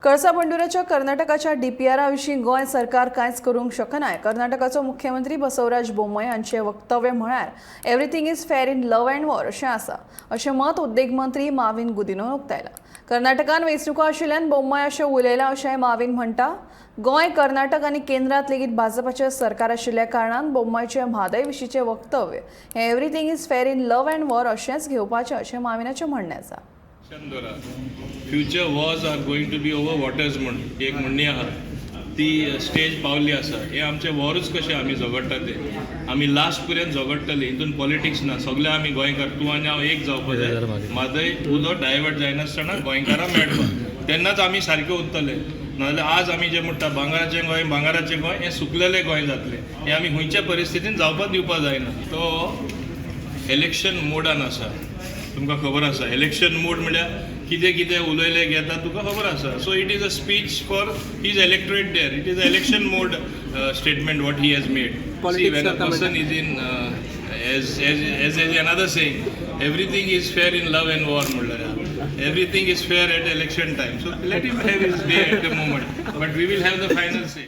कळसा बंडुराच्या कर्नाटकाच्या डीपीआरा विशीं गोंय सरकार कांयच करूंक शकना. कर्नाटकाचो मुख्यमंत्री बसवराज बोम्मय हांचें वक्तव्य म्हळ्यार "Everything is fair in love and war" अशें आसा, अशें मत उद्देग मंत्री माविन गुदिन्होन उक्तायलां. कर्नाटकान वेंचणुको आशिल्ल्यान बोम्मय अशें उलयलां अशेंय माविन म्हणटा. गोंय, कर्नाटक आनी केंद्रात लेगीत भाजपाचें सरकार आशिल्ल्या कारणान बोम्मयचें म्हादय विशींचें वक्तव्य हें "Everything is fair in love and war" अशेंच घेवपाचें, अशें माविनाचें म्हणणें आसा. Future wars are going to be over waters म्हूण एक म्हणणी आहा, ती स्टेज पावल्ली आसा. हे आमचे वॉरूच कशे आमी झगडटा ते आमी लास्ट पर्यंत झगडटले. हितून पॉलिटिक्स ना. सगळे आमी गोंयकार, तूं आनी हांव एक जावपा जाय. म्हादय उदक डायवर्ट जायनासतना गोंयकारां मेळपा, तेन्नाच आमी सारके उरतले. नाजाल्यार आज आमी जे म्हणटा भांगराचें गोंय, भांगराचें गोंय, हें सुकलेलें गोंय जातलें. हें आमी खंयच्या परिस्थितीन जावपाक दिवपा जायना. तो इलेक्शन मोडान आसा, तुमकां खबर आसा. इलेक्शन मोड म्हळ्यार कितें कितें उलयलें घेता, तुका खबर आसा. So it is a speech for his electorate there. It is a election mode statement what he has made. See, when a person is in, as another saying, "Everything is fair in love and war" म्हणल्यार everything is fair at election time. So let him have his day at the moment, but we will have the final say.